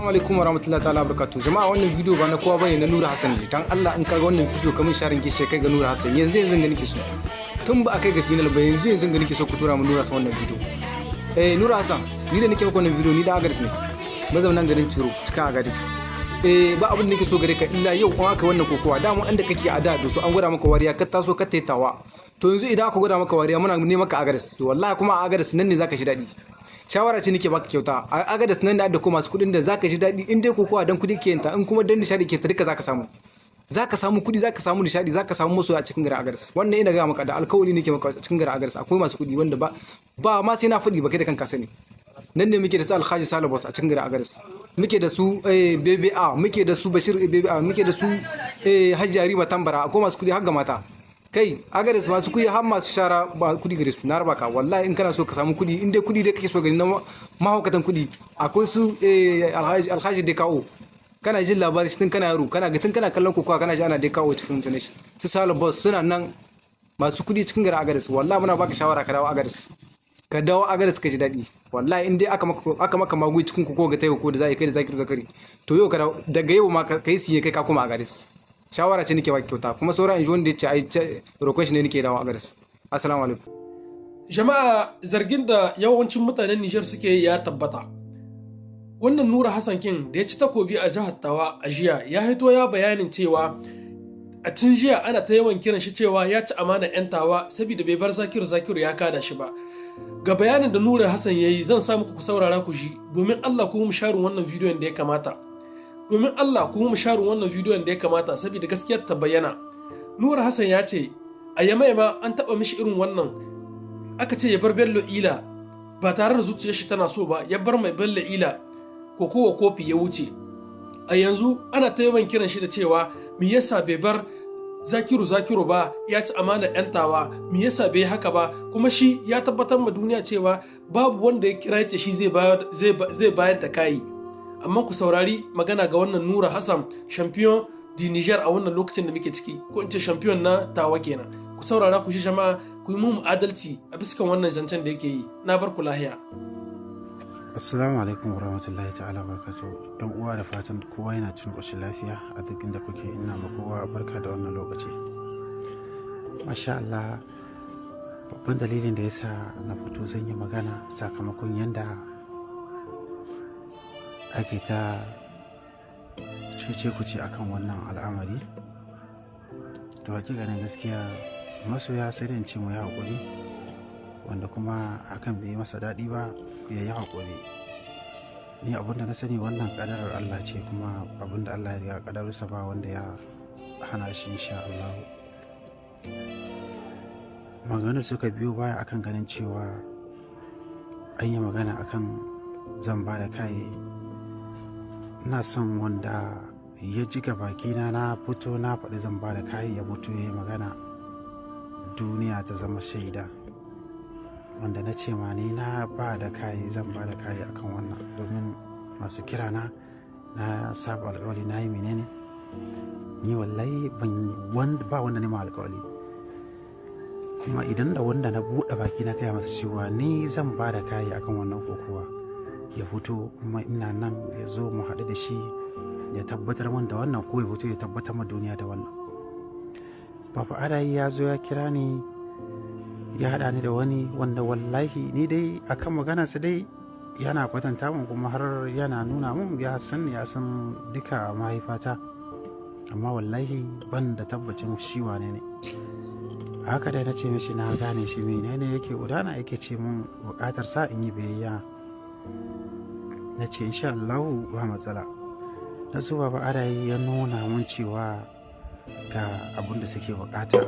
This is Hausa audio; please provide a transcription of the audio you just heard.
Assalamu alaikum warahmatullahi ta'ala barakatuh. Jama'a, wannan bidiyo ba na kowa bane, na Nura Hassan ne. Dan Allah, in kaga wannan bidiyo, kamar sharing kishi kai ga Nura Hassan. Yanzu yanzu ga nake so. Tun ba a kai ga final ba, yanzu yanzu ga nake so ku tura mu Nura Hassan wannan bidiyo. Eh, Nura Hassan, ni da nake maka wannan bidiyo, ni da Agadez ne. Mazaunan garin Ciro cikin Agadez. Eh, ba abin da nake so gare ka illa yau in aka wannan kokowa, dama inda kake a da su an gwada maka wariya, ka taso ka taitawa. To yanzu idan aka gwada maka wariya, muna neman ka Agadez. To wallahi kuma a Agadez nan ne zaka shi daɗi. Shawara ce nake baka kyauta. A Agadez nan da kuma masu kuɗin da zaka ji daɗi. In dai kokowa dan kuɗi ke yinta, in kuma dan nishaɗi ke ta, duka zaka samu. Zaka samu kuɗi, zaka samu nishaɗi, zaka samu masoya a cikin garin Agadez. Wannan ina ga maka da alkawari nake maka, a cikin garin Agadez akwai masu kuɗi wanda ba ma sai na faɗi ba, kai da kanka sani. Nan ne muke da su Alhaji Salabos a cikin garin Agadez, muke da su BBA, muke da su Bashir BBA, muke da su Hajji Riba Tambara. Akwai masu kuɗi har ga mata. Kai, Agadez masu kuɗi har masu shara ba kuɗi gare su. Na raba ka, wallahi in kana so ka samu kuɗi, in dai kuɗi dai kake so gani na mahaukatan kuɗi, akwai su Alhaji Dekawo. Kana jin labari tun kana yaro, kana ga tun kana kallon kokowa, kana ji ana Dekawo cikin mutane. Su Salo Boss suna nan, masu kuɗi cikin garin Agadez. Wallahi muna baka shawara, ka dawo Agadez, ka dawo Agadez ka ji daɗi. Wallahi in dai aka maka magui cikin kokowa ga tayo ko da za a yi kai da Zakiru Zakari, to yau ka daga yau ma ka yi siye kai ka koma Agadez. Shawara ce nake baki kyauta. Kuma sauran in ji wanda ya ce ai roƙon shi ne nake dawo Agadez. Assalamu alaikum. Jama'a, zargin da yawancin mutanen Nijar suke yi ya tabbata. Wannan Nura Hassan kin da ya ci takobi a jihar Tawa a jiya, ya hito ya bayanin cewa a tun jiya ana ta yawan kiran shi cewa ya ci amana 'yan Tawa saboda bai bar Zakiru Zakiru ya kada shi ba. Ga bayanin da Nura Hassan ya yi, zan sa muku ku saurara ku ji. Domin Allah ku mu sharing wannan bidiyon da ya kamata. Domin Allah ku mu sharing wannan bidiyon da ya kamata, saboda gaskiyar ta bayyana. Nura Hassan ya ce a Yamai ma an taɓa mishi irin wannan, aka ce ya bar Bello Ila ba tare da zuciyar shi tana so ba, ya bar mai Bello Ila kokowa kofi ya wuce. A yanzu ana ta yawan kiran shi da cewa me yasa bai bar Zakiru Zakiru ba, ya ci amana yan Tawa, me yasa bai haka ba? Kuma shi ya tabbatar ma duniya cewa babu wanda ya kira ce shi zai bayar da kayi. Amma ku saurari magana ga wannan Nura Hassan, champion di Niger a wannan lokacin da muke ciki, ko in ce champion na Tawa kenan. Ku saurara ku shi jama'a, ku yi mu adalci a biskan wannan zancen da yake yi. Na bar ku lahiya. Assalamu alaikum warahmatullahi ta'ala barakatuh. Yan uwa, da fatan kowa yana cin ƙoshin lafiya a duk inda kuke. Ina ma kowa barka da wannan lokaci. Masha Allah, babban dalilin da yasa na fito zan yi magana, sakamakon yanda ake ta cece kuce akan wannan al'amari. To, hakikanin gaskiya, masoya sai da in ce mu yi haƙuri, wanda kuma hakan bai yi masa daɗi ba ya yi haƙuri. Ni abinda na sani, wannan ƙadarar Allah ce, kuma abinda Allah ya riga ƙadararsa ba wanda ya hana shi, insha Allah. Maganar suka biyo baya akan ganin cewa an yi magana akan zan ba da kai, ina son wanda ya ji bakina na fito na faɗi zan ba da kai, ya fito ya yi magana, duniya ta zama shaida. Wanda na ce ma ni na ba da kayi, zan ba da kayi akan wannan, domin masu kira na na saba alkawali, na yi menene. Ni wallahi ban ba wanda ne ma alkawali. Kuma idan da wanda na buɗe baki na gaya masa cewa ni zan ba da kayi akan wannan kokowa, ya fito, kuma ina nan, ya zo mu haɗu da shi ya tabbatar min da wannan, ko ya fito ya tabbatar ma duniya da wannan. Baba Adayi ya zo ya kira ni, ya haɗa ni da wani wanda wallahi ni dai akan maganarsa dai yana kwatanta mun, kuma har yana nuna mun ya san duka mahaifata, amma wallahi ban da tabbacin shi wane ne. Haka dai na ce mishi na gane shi, menene yake gudana? Yake ce mun bukatar sa in yi biyayya. Na ce insha Allahu ba matsala. Na so Baba Adayi ya nuna mun cewa ga abin da suke bukata.